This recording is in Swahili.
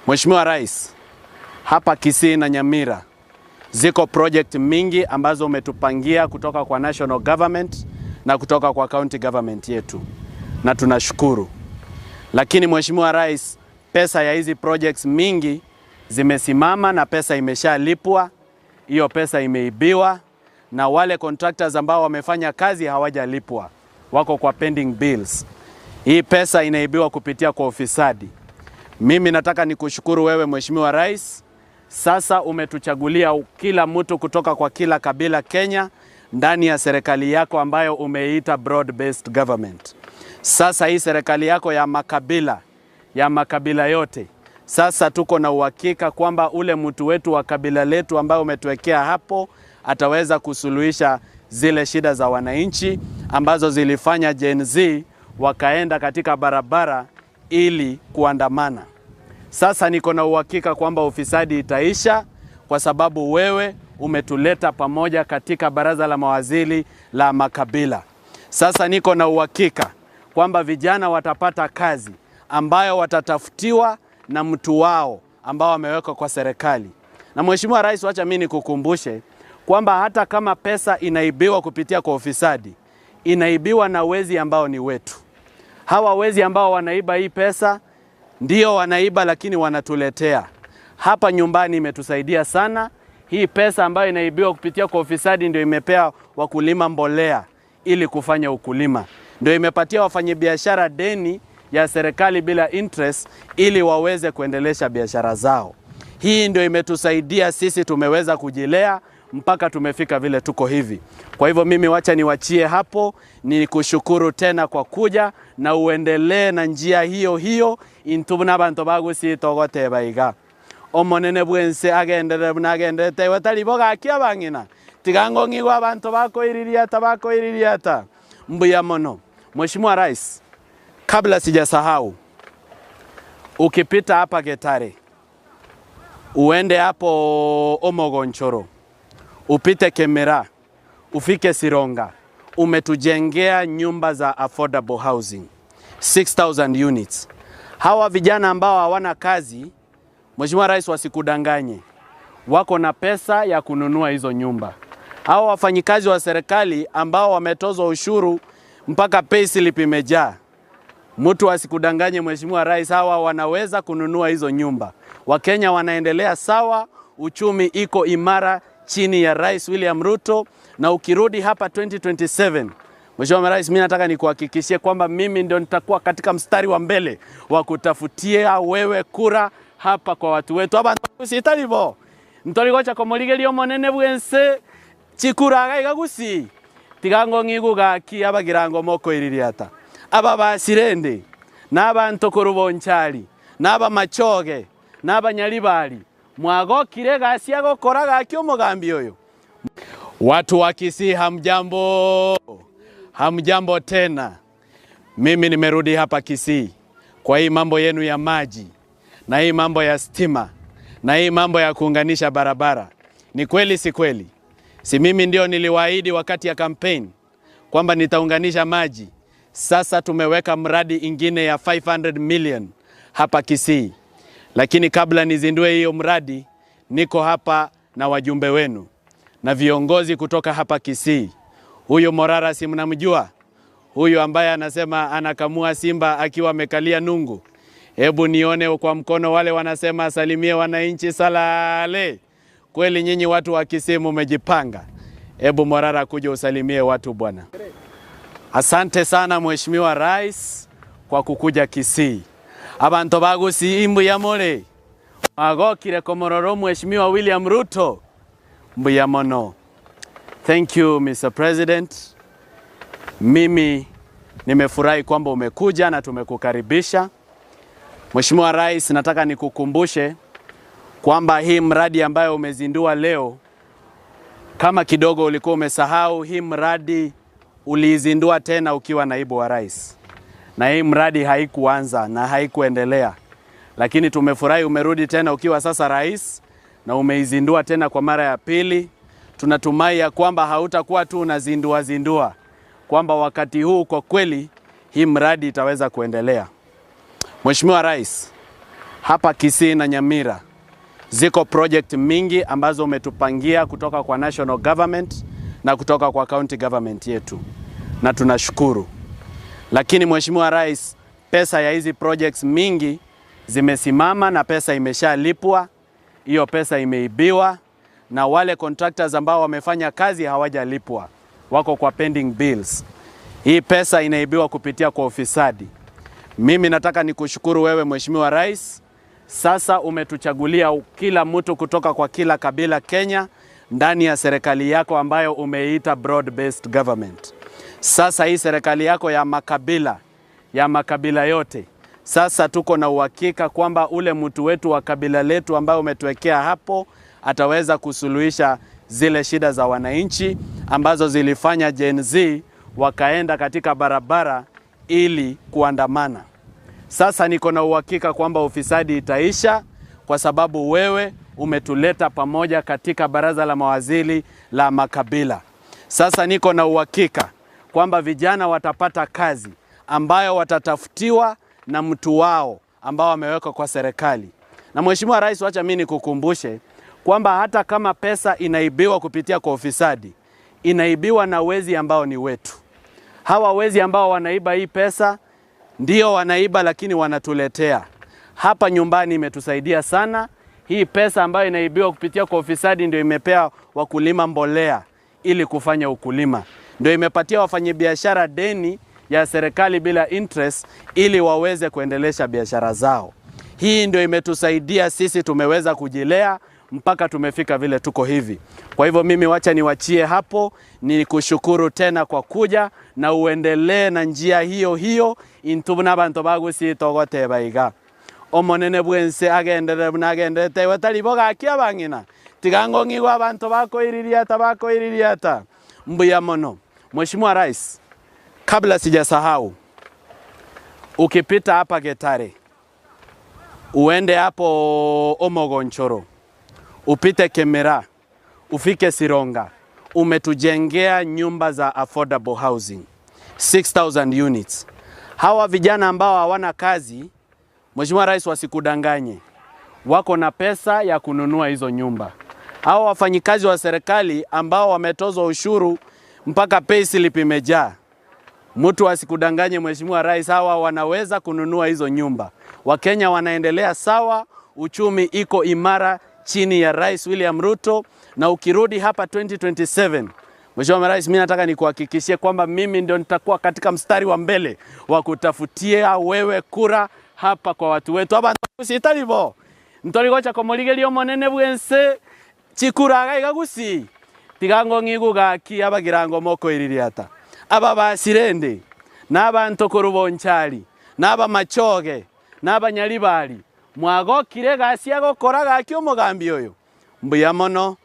Mheshimiwa Rais, hapa Kisii na Nyamira ziko project mingi ambazo umetupangia kutoka kwa national government na kutoka kwa county government yetu, na tunashukuru. Lakini Mheshimiwa Rais, pesa ya hizi projects mingi zimesimama na pesa imeshalipwa, hiyo pesa imeibiwa, na wale contractors ambao wamefanya kazi hawajalipwa, wako kwa pending bills. Hii pesa inaibiwa kupitia kwa ufisadi. Mimi nataka nikushukuru wewe Mheshimiwa Rais. Sasa umetuchagulia kila mtu kutoka kwa kila kabila Kenya ndani ya serikali yako ambayo umeita broad based government. Sasa hii serikali yako ya makabila yote, sasa tuko na uhakika kwamba ule mtu wetu wa kabila letu ambayo umetuwekea hapo ataweza kusuluhisha zile shida za wananchi ambazo zilifanya Gen Z wakaenda katika barabara ili kuandamana. Sasa niko na uhakika kwamba ufisadi itaisha kwa sababu wewe umetuleta pamoja katika baraza la mawaziri la makabila. Sasa niko na uhakika kwamba vijana watapata kazi ambayo watatafutiwa na mtu wao ambao amewekwa kwa serikali. Na Mheshimiwa Rais, wacha mimi nikukumbushe kwamba hata kama pesa inaibiwa kupitia kwa ufisadi, inaibiwa na wezi ambao ni wetu. Hawa wezi ambao wanaiba hii pesa ndio wanaiba, lakini wanatuletea hapa nyumbani. Imetusaidia sana hii pesa ambayo inaibiwa kupitia kwa ufisadi, ndio imepea wakulima mbolea ili kufanya ukulima, ndio imepatia wafanyabiashara deni ya serikali bila interest ili waweze kuendelesha biashara zao. Hii ndio imetusaidia sisi, tumeweza kujilea mpaka tumefika vile tuko hivi. Kwa hivyo mimi wacha niwachie hapo, nikushukuru tena kwa kuja na uendelee na njia hiyo hiyo. Intubuna bantu bagusi togoteba iga omonene bwense agendere bunagendere watali boga akiabangina tigango ngigwa abantu bakoiririata bakoiririata mbuya mono. Mheshimiwa Rais, kabla sijasahau, ukipita hapa Getare uende hapo Omogonchoro, upite Kemera, ufike Sironga, umetujengea nyumba za affordable housing 6000 units. Hawa vijana ambao hawana kazi, Mheshimiwa Rais, wasikudanganye, wako na pesa ya kununua hizo nyumba. Hawa wafanyikazi wa serikali ambao wametozwa ushuru mpaka payslip imejaa, mtu asikudanganye Mheshimiwa Rais, hawa wanaweza kununua hizo nyumba. Wakenya wanaendelea sawa, uchumi iko imara chini ya Rais William Ruto. Na ukirudi hapa 2027, Mheshimiwa Rais, mimi nataka nikuhakikishie kwamba mimi ndio nitakuwa katika mstari wa mbele wa kutafutia wewe kura hapa kwa watu wetu. Hapa sitalibo ntorigocha komorigerio monene bwense chikura gaiga gusi tigango ngigu gaki abagirango moko iririata aba basirende n'abantu kurubonchali n'aba machoge n'abanyalibali mwagokire gasi agokora gaki omugambi oyo. Watu wa Kisii hamjambo, hamjambo tena. Mimi nimerudi hapa Kisii kwa hii mambo yenu ya maji na hii mambo ya stima na hii mambo ya kuunganisha barabara. Ni kweli si kweli? Si mimi ndio niliwaahidi wakati ya campaign kwamba nitaunganisha maji? Sasa tumeweka mradi ingine ya 500 million hapa Kisii. Lakini kabla nizindue hiyo mradi, niko hapa na wajumbe wenu na viongozi kutoka hapa Kisii. Huyo Morara si mnamjua? Huyo ambaye anasema anakamua simba akiwa amekalia nungu. Hebu nione kwa mkono wale wanasema salimie wananchi salale. Kweli nyinyi watu wa Kisii mmejipanga. Hebu Morara kuja usalimie watu bwana. Asante sana Mheshimiwa Rais kwa kukuja Kisii. Abantu bagusi imbuya mole. Magokire komororo Mheshimiwa William Ruto. Mbuya mono. Thank you Mr. President. Mimi nimefurahi kwamba umekuja na tumekukaribisha. Mheshimiwa Rais, nataka nikukumbushe kwamba hii mradi ambayo umezindua leo, kama kidogo ulikuwa umesahau, hii mradi uliizindua tena ukiwa naibu wa rais. Na hii mradi haikuanza na haikuendelea. Lakini tumefurahi umerudi tena ukiwa sasa rais na umeizindua tena kwa mara ya pili. Tunatumai ya kwamba hautakuwa tu unazindua zindua, kwamba wakati huu kwa kweli hii mradi itaweza kuendelea. Mheshimiwa Rais, Hapa Kisii na Nyamira ziko project mingi ambazo umetupangia kutoka kwa national government na kutoka kwa county government yetu, na tunashukuru. Lakini Mheshimiwa Rais, pesa ya hizi projects mingi zimesimama na pesa imeshalipwa, hiyo pesa imeibiwa, na wale contractors ambao wamefanya kazi hawajalipwa, wako kwa pending bills. Hii pesa inaibiwa kupitia kwa ufisadi. Mimi nataka nikushukuru wewe Mheshimiwa Rais. Sasa umetuchagulia kila mtu kutoka kwa kila kabila Kenya ndani ya serikali yako ambayo umeita broad based government. Sasa hii serikali yako ya makabila yote, sasa tuko na uhakika kwamba ule mtu wetu wa kabila letu ambayo umetuwekea hapo ataweza kusuluhisha zile shida za wananchi ambazo zilifanya Gen Z wakaenda katika barabara ili kuandamana. Sasa niko na uhakika kwamba ufisadi itaisha kwa sababu wewe umetuleta pamoja katika baraza la mawaziri la makabila. Sasa niko na uhakika kwamba vijana watapata kazi ambayo watatafutiwa na mtu wao ambao wamewekwa kwa serikali. Na Mheshimiwa Rais, wacha mimi nikukumbushe kwamba hata kama pesa inaibiwa kupitia kwa ufisadi, inaibiwa na wezi ambao ni wetu. Hawa wezi ambao wanaiba hii pesa ndio wanaiba, lakini wanatuletea hapa nyumbani. Imetusaidia sana hii pesa ambayo inaibiwa kupitia kwa ufisadi, ndio imepea wakulima mbolea ili kufanya ukulima, ndio imepatia wafanyabiashara deni ya serikali bila interest ili waweze kuendelesha biashara zao. Hii ndio imetusaidia sisi, tumeweza kujilea mpaka tumefika vile tuko hivi. Kwa hivyo mimi wacha niwachie hapo, ni kushukuru tena kwa kuja na uendelee na njia hiyo hiyo. Intwe buna abanto ba Gusii togoteba iga omonene bwense agenderere buna agenderete iwe tari bo gaki abang'ina tiga ng'ong'igwa abanto bakoiririata bakoiririata mbuya mono. Mheshimiwa Rais, kabla sijasahau, ukipita hapa Getare uende hapo Omogonchoro, upite Kemera, ufike Sironga, umetujengea nyumba za affordable housing 6000 units. Hawa vijana ambao hawana kazi, Mheshimiwa Rais, wasikudanganye, wako na pesa ya kununua hizo nyumba. Hawa wafanyikazi wa serikali ambao wametozwa ushuru mpaka payslip imejaa, mtu asikudanganye Mheshimiwa Rais, hawa wanaweza kununua hizo nyumba. Wakenya wanaendelea sawa, uchumi iko imara chini ya Rais William Ruto, na ukirudi hapa 2027, Mheshimiwa Rais, mimi nataka nikuhakikishie kwamba mimi ndio nitakuwa katika mstari wa mbele wa kutafutia wewe kura hapa kwa watu wetu aba sitalibo ntorigocha komorigeria omonene bwense chikura iga Gusii tiga ng'ong'igu gaki abagirango mokoiririata aba basirende n'abantu korubonchari n'aba machoge n'abanyaribari mwagokire gasi agokora gaki omogambi oyo mbuya mono.